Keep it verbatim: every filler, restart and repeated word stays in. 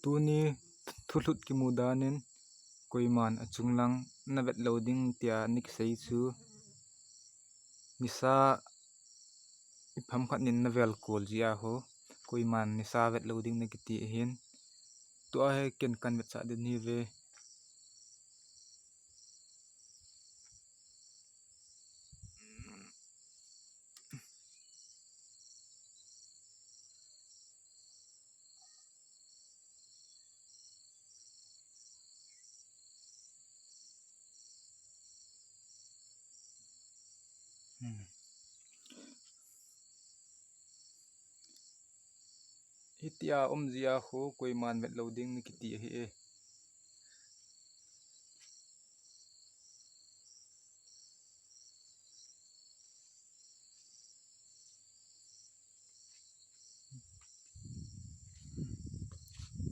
Tuni thulhut kimu danin koiman achung lang na vet lou ding tia na kisei chu nisa ipi ham khat nin na vel kol jia ho, koiman nisa vet lou ding na kiti ahin. Tua hi ken kan vetsah ding hi ve. Hmm. Hitia um jia khu koiman vet lou ding na kiti ahi e.